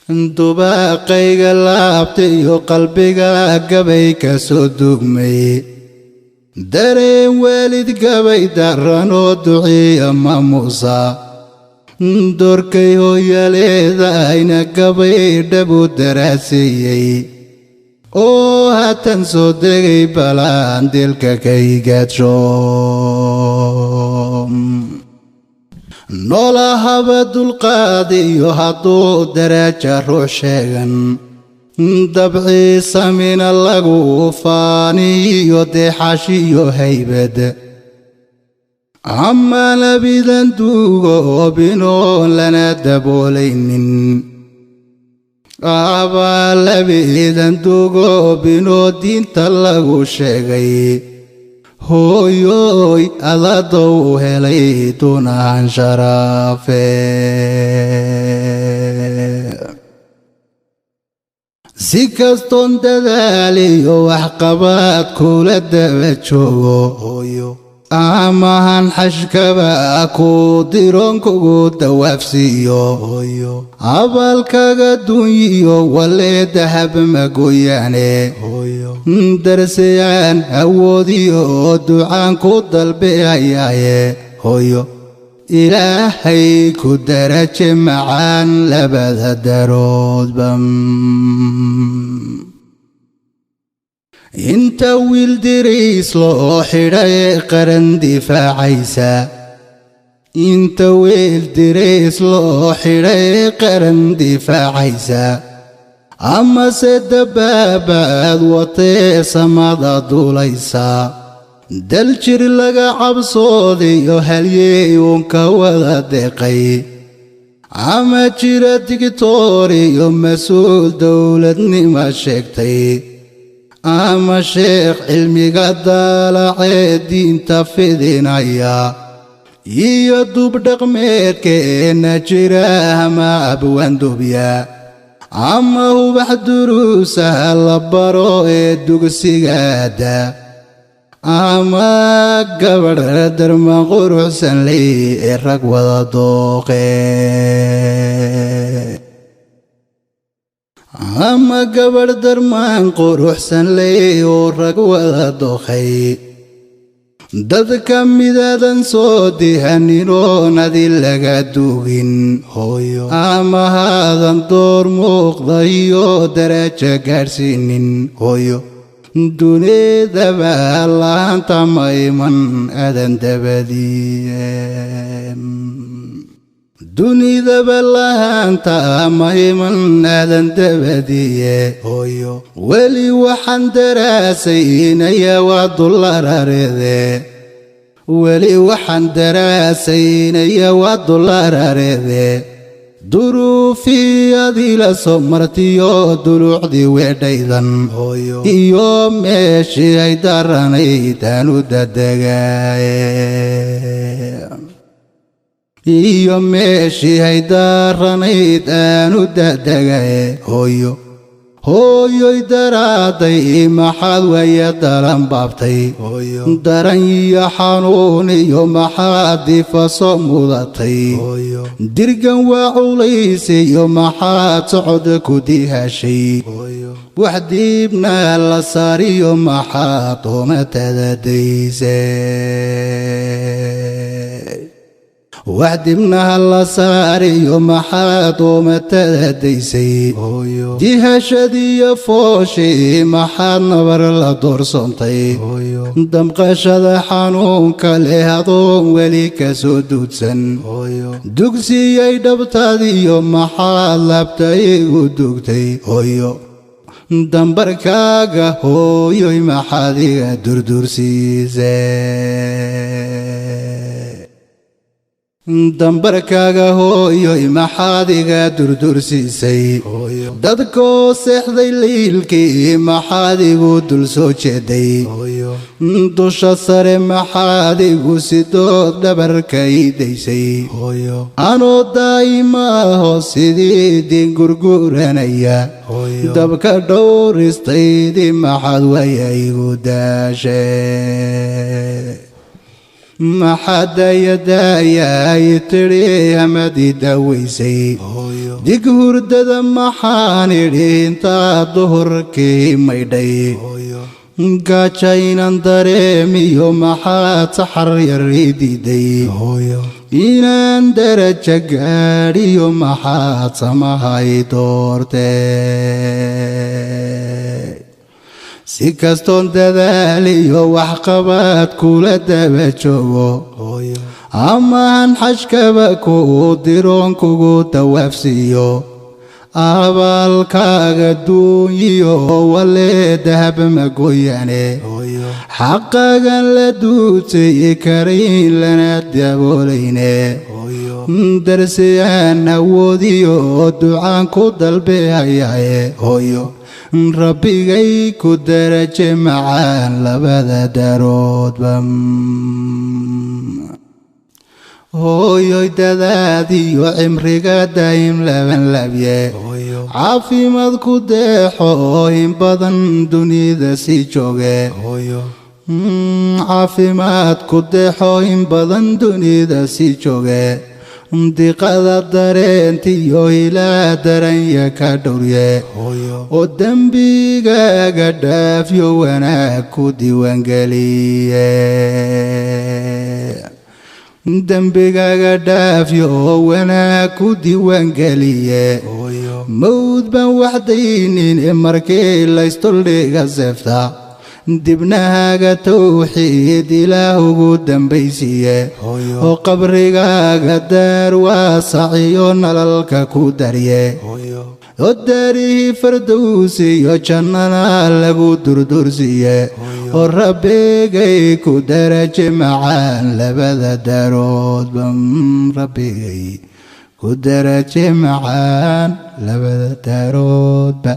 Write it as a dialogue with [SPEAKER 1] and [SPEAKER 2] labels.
[SPEAKER 1] Dubaaqayga laabta iyo qalbiga gabay ka soo dugmay, dareen waalid gabay daranoo duciya maamuusa, doorkay hooyaleedahayna gabay dhabu daraaseeyey oo haatan soo degay balaan dilka kaygadsho. Noolahaba dulqaad iyo hadduu daraja ruux sheegan, dabciisa mina lagu faaniyo deexashiyo haybad, ama labidan duugo binoon lana daboolaynin, abaa labidan duugo binoo diinta lagu sheegay, hooyoy adadow helay dunaan sharaafe. Si kastoon dadaaliyo waxqabaad kula daba joogo, amahan xashkaba ku diroon kugu dawaafsiiyo, abaalkaga dunyiyo walee dahab ma gooyaane, darsayaan awoodiyo ducaan ku dalbihayaaye, hooyo Ilaahay ku daraje macaan labada daroodba. Inta wiil diriis loo xidhay qaran difaacaysa, inta wiil diriis loo xidhay qaran difaacaysa, amase dabaabaad watee samada duulaysa, daljir laga cabsoodiyo halyey uunka wada deeqay, ama jira digtooriyo mas-uul dowladnima sheegtay, ama sheekh cilmiga daalacee diinta fidinaya iyo dubdhaqmeedkeenna jira, ama abwaandubya, ama hubax duruusaha la baro ee dugsigaada, ama gabadh darmaan quruxsan ley ee rag wada dooqe, ama gabadh darmaan quruxsan ley oo rag wada dooqay, dadka midaadan soo dihanin adi laga dugin, ama haadan door muuqda iyo darajo gaadhsiinin, hooyo dunidaba laanta ma iman adan dabadiye, dunidaba lahaanta ma iman aadan dabadiye. Hooyo weli waxaan daraasaynaya waa dullarareede, weli waxaan daraasaynaya waa dullarareede, duruufiyadii la soo martiyo duluucdii weedhaydan iyo meeshii ay daranayd aanu dadegaaye, iyo meeshii ay daranayd aanu dadegaye. Hooyo, hooyoy daraaday maxaad waya daran baabtay, daran iyo xanuun iyo maxaad difaso mudatay, dirgan waa culays iyo maxaad socod ku dihashay, wax diibna la saariyo maxaad oomatadadaysay, wax dibnaha la saariyo maxaad oomatadadaysay, dihashadiiyo fooshii maxaad nabar la doorsoontay, damqashada xanuunka leh adoon weli ka soo duudsan, dugsiyay dhabtaadiyo maxaad laabta igu dugtay, hooyo dambarkaaga hooyoy maxaad iga durdursiisay, dambarkaaga hooyoy maxaad iga durdursiisay, dadkoo seexday liilkii maxaad igu dul soo jeeday, dusha sare maxaad igu sidood dhabarka ii daysay, anoo daa'ima aho sidii diin gurguranaya, dabka dhowristaydii maxaad waya igu daashay, Maxadayadaayay tidhi amadi dawaysay dig hurdada? Maxaan idhi intaa duhurkii maydhay? Gaajaynan dareemiyo maxaad saxar yar ii diiday? Inaan darajo gaadhiyo maxaad samahay doortee? Si kastoon dadaaliyo waxqabaad kula daba joogo, amaan xashkaba kuu diroon kugu dawaafsiiyo, abaalkaaga duunyiyo walee dahab ma goyane. Xaqagan la duudsay karayn lana daboolayne, darsi aan awoodiyo ducaan ku dalbehayaye hooyo, rabbigay ku daraje macaan labada daroodba. Hooyoy, dadaadiyo cimriga daa'im laban labye, caafimaad ku deexo in badan dunida sii jooge, caafimaad ku deexo in badan dunida sii jooge. Diqada dareentiyo ilaa daranya ka dhowrye, oo dembigaaga dhaafyo wanaag ku diiwaangeliye, dembigaaga dhaafyo oo wanaag ku diiwaangeliye. Mawd baan waxdaynin markii laystuldhiga seefta, dibnahaaga towxiid ilaah ugu dambaysiiye, oo qabrigaaga daar waasaciyo nalalka ku darye, oo daarihii fardowsiyo jannana lagu durdursiiye, oo rabbigay ku daraje macaan labada daaroodba, rabbigay ku daraje macaan labada daaroodba.